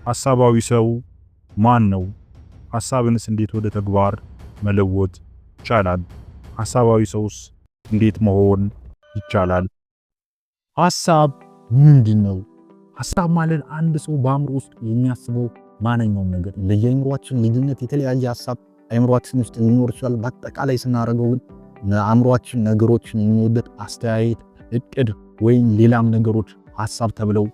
ሐሳባዊ ሰው ማን ነው? ሐሳብንስ እንዴት ወደ ተግባር መለወጥ ይቻላል? ሐሳባዊ ሰውስ እንዴት መሆን ይቻላል? ሐሳብ ምንድን ነው? ሐሳብ ማለት አንድ ሰው በአእምሮ ውስጥ የሚያስበው ማንኛውም ነገር። ለየአእምሯችን ልዩነት የተለያየ ሐሳብ አእምሯችን ውስጥ ሊኖር ይችላል። በአጠቃላይ ስናደርገው ግን አእምሯችን ነገሮችን የሚወደድ አስተያየት፣ እቅድ ወይም ሌላም ነገሮች ሐሳብ ተብለው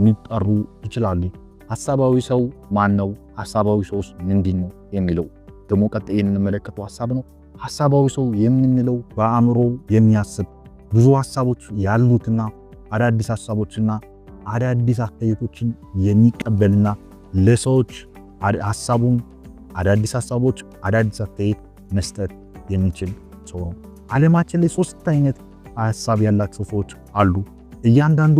ሊጠሩ ይችላሉ። ሐሳባዊ ሰው ማን ነው? ሐሳባዊ ሰውስ ምንድን ነው የሚለው ደግሞ ቀጣይ የምንመለከተው ሐሳብ ነው። ሐሳባዊ ሰው የምንለው በአእምሮ የሚያስብ፣ ብዙ ሐሳቦች ያሉትና አዳዲስ ሐሳቦችና አዳዲስ አስተያየቶችን የሚቀበልና ለሰዎች ሐሳቡን፣ አዳዲስ ሐሳቦች፣ አዳዲስ አስተያየት መስጠት የሚችል ሰው ነው። ዓለማችን ላይ ሶስት አይነት ሐሳብ ያላቸው ሰዎች አሉ። እያንዳንዱ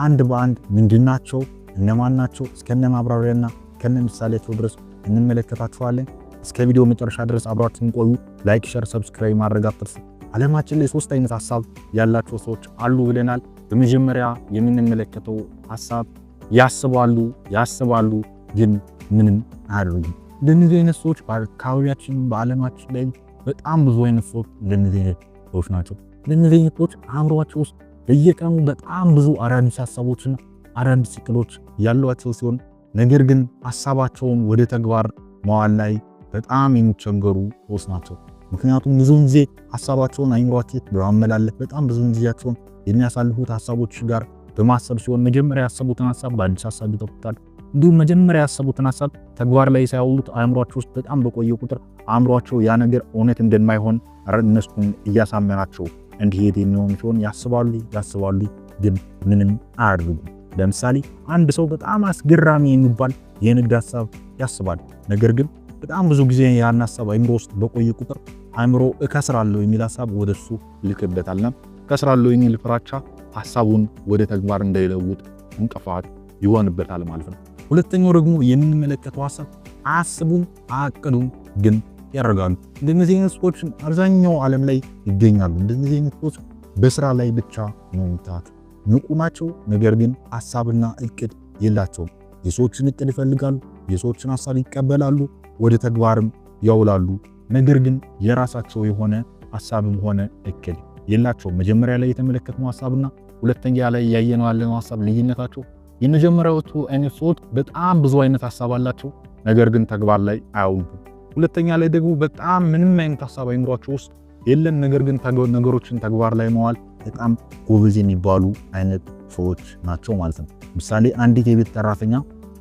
አንድ በአንድ ምንድናቸው፣ እነማን ናቸው፣ እስከነ ማብራሪያና ከነ ምሳሌያቸው ድረስ እንመለከታቸዋለን። እስከ ቪዲዮ መጨረሻ ድረስ አብራችሁን ቆዩ። Like፣ share፣ subscribe ማድረግ አትርሱ። ዓለማችን ላይ ሶስት አይነት ሐሳብ ያላቸው ሰዎች አሉ ብለናል። በመጀመሪያ የምንመለከተው ሐሳብ ያስባሉ፣ ያስባሉ፣ ግን ምንም አያደርጉም። እንደነዚህ አይነት ሰዎች በአካባቢያችን፣ በዓለማችን ላይ በጣም ብዙ አይነት ሰዎች እንደነዚህ አይነት ሰዎች ናቸው። እንደነዚህ አይነት ሰዎች አእምሯቸው ውስጥ በየቀኑ በጣም ብዙ አዳዲስ ሀሳቦችና አዳዲስ እቅዶች ያሏቸው ሲሆን ነገር ግን ሀሳባቸውን ወደ ተግባር መዋል ላይ በጣም የሚቸገሩ ሰዎች ናቸው። ምክንያቱም ብዙውን ጊዜ ሀሳባቸውን አይምሯቸው በማመላለፍ በጣም ብዙ ጊዜያቸውን የሚያሳልፉት ሀሳቦች ጋር በማሰብ ሲሆን መጀመሪያ ያሰቡትን ሀሳብ በአዲስ ሀሳብ ይተኩታል። እንዲሁም መጀመሪያ ያሰቡትን ሀሳብ ተግባር ላይ ሳያውሉት አእምሯቸው ውስጥ በጣም በቆየ ቁጥር አእምሯቸው ያ ነገር እውነት እንደማይሆን እነሱን እያሳመናቸው እንዲሄድ የሚሆን ሲሆን ያስባሉ፣ ያስባሉ፣ ግን ምንም አያደርጉም። ለምሳሌ አንድ ሰው በጣም አስገራሚ የሚባል የንግድ ሀሳብ ያስባል። ነገር ግን በጣም ብዙ ጊዜ ያን ሀሳብ አእምሮ ውስጥ በቆየ ቁጥር አእምሮ እከስራለሁ የሚል ሀሳብ ወደሱ ይልክበታልና እከስራለሁ የሚል ፍራቻ ሀሳቡን ወደ ተግባር እንዳይለውጥ እንቅፋት ይሆንበታል ማለት ነው። ሁለተኛው ደግሞ የምንመለከተው ሀሳብ አያስቡም፣ አያቅዱም፣ ግን ያደርጋሉ። እንደነዚህ አይነት ሰዎች አብዛኛው ዓለም ላይ ይገኛሉ። እንደነዚህ አይነት ሰዎች በስራ ላይ ብቻ ነው የሚታዩት። ንቁ ናቸው፣ ነገር ግን ሀሳብና እቅድ የላቸውም። የሰዎችን እቅድ ይፈልጋሉ፣ የሰዎችን ሀሳብ ይቀበላሉ፣ ወደ ተግባርም ያውላሉ። ነገር ግን የራሳቸው የሆነ ሀሳብም ሆነ እቅድ የላቸውም። መጀመሪያ ላይ የተመለከትነው ሀሳብና ሁለተኛ ላይ ያየነው ያለነው ሀሳብ ልዩነታቸው የመጀመሪያዎቹ አይነት ሰዎች በጣም ብዙ አይነት ሀሳብ አላቸው፣ ነገር ግን ተግባር ላይ አያውሉትም። ሁለተኛ ላይ ደግሞ በጣም ምንም አይነት ሀሳብ አይምሯቸው ውስጥ የለም፣ ነገር ግን ነገሮችን ተግባር ላይ መዋል በጣም ጎበዝ የሚባሉ አይነት ሰዎች ናቸው ማለት ነው። ምሳሌ አንዲት የቤት ሰራተኛ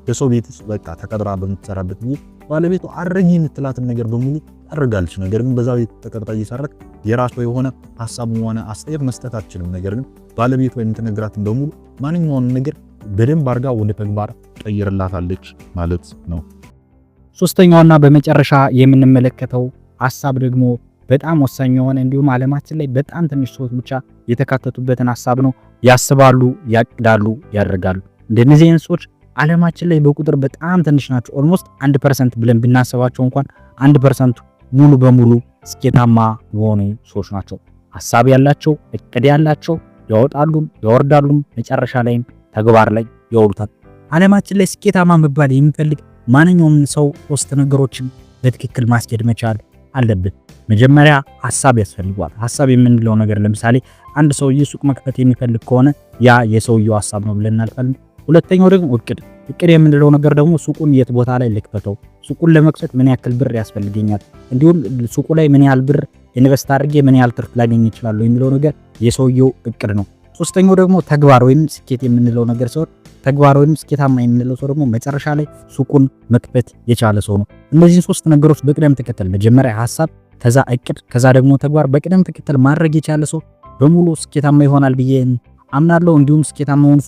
በሰው ቤት ውስጥ በቃ ተቀጥራ በምትሰራበት ጊዜ ባለቤቱ አድርጊ የምትላትን ነገር በሙሉ ታደርጋለች። ነገር ግን በዛ ቤት ተቀጥራ እየሰራች የራሷ የሆነ ሀሳብ ሆነ አስተያየት መስጠት አትችልም። ነገር ግን ባለቤቷ የምትነግራትን በሙሉ ማንኛውንም ነገር በደንብ አድርጋ ወደ ተግባር ቀይርላታለች ማለት ነው። ሶስተኛውና በመጨረሻ የምንመለከተው ሀሳብ ደግሞ በጣም ወሳኝ የሆነ እንዲሁም ዓለማችን ላይ በጣም ትንሽ ሰዎች ብቻ የተካተቱበትን ሀሳብ ነው። ያስባሉ፣ ያቅዳሉ፣ ያደርጋሉ። እንደነዚህ አይነት ሰዎች ዓለማችን ላይ በቁጥር በጣም ትንሽ ናቸው። Almost 1% ብለን ብናስባቸው እንኳን 1% ሙሉ በሙሉ ስኬታማ የሆኑ ሰዎች ናቸው። ሀሳብ ያላቸው፣ እቅድ ያላቸው፣ ያወጣሉም ያወርዳሉም፣ መጨረሻ ላይም ተግባር ላይ ያውሉታል። ዓለማችን ላይ ስኬታማ መባል የሚፈልግ ማንኛውም ሰው ሶስት ነገሮችን በትክክል ማስኬድ መቻል አለብን። መጀመሪያ ሀሳብ ያስፈልገዋል። ሀሳብ የምንለው ነገር ለምሳሌ አንድ ሰውዬ ሱቅ መክፈት የሚፈልግ ከሆነ ያ የሰውየው ሀሳብ ነው ብለን እናልፋለን። ሁለተኛው ደግሞ እቅድ። እቅድ የምንለው ነገር ደግሞ ሱቁን የት ቦታ ላይ ልክፈተው፣ ሱቁን ለመክፈት ምን ያክል ብር ያስፈልገኛል፣ እንዲሁም ሱቁ ላይ ምን ያህል ብር invest አድርጌ ምን ያህል ትርፍ ላገኝ እችላለሁ የሚለው ነገር የሰውየው እቅድ ነው። ሶስተኛው ደግሞ ተግባር ወይም ስኬት የምንለው ነገር ሲሆን ተግባር ወይም ስኬታማ የምንለው ሰው ደግሞ መጨረሻ ላይ ሱቁን መክፈት የቻለ ሰው ነው። እነዚህን ሶስት ነገሮች በቅደም ተከተል፣ መጀመሪያ ሀሳብ፣ ከዛ እቅድ፣ ከዛ ደግሞ ተግባር በቅደም ተከተል ማድረግ የቻለ ሰው በሙሉ ስኬታማ ይሆናል ብዬ አምናለሁ። እንዲሁም ስኬታማ የሆኑ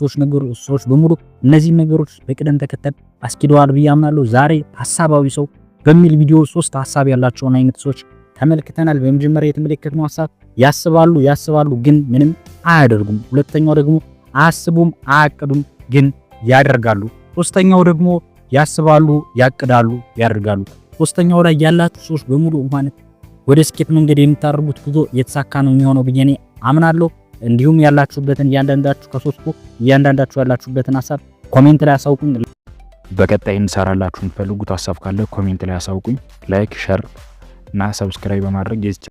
ሰዎች በሙሉ እነዚህን ነገሮች በቅደም ተከተል አስኪደዋል ብዬ አምናለሁ። ዛሬ ሀሳባዊ ሰው በሚል ቪዲዮ ሶስት ሀሳብ ያላቸውን አይነት ሰዎች ተመልክተናል። በመጀመሪያ የተመለከትነው ሀሳብ ያስባሉ፣ ያስባሉ፣ ግን ምንም አያደርጉም። ሁለተኛው ደግሞ አያስቡም፣ አያቅዱም፣ ግን ያደርጋሉ። ሶስተኛው ደግሞ ያስባሉ፣ ያቅዳሉ፣ ያደርጋሉ። ሶስተኛው ላይ ያላችሁ ሰዎች በሙሉ እንኳን ወደ ስኬት መንገድ የምታደርጉት ጉዞ የተሳካ ነው የሚሆነው ብዬ እኔ አምናለሁ። እንዲሁም ያላችሁበትን እያንዳንዳችሁ ከሶስቱ እያንዳንዳችሁ ያላችሁበትን ሀሳብ comment ላይ አሳውቁኝ። በቀጣይ እንሰራላችሁ የምትፈልጉት ሀሳብ ካለ comment ላይ አሳውቁኝ። Like፣ share እና subscribe በማድረግ የዚህ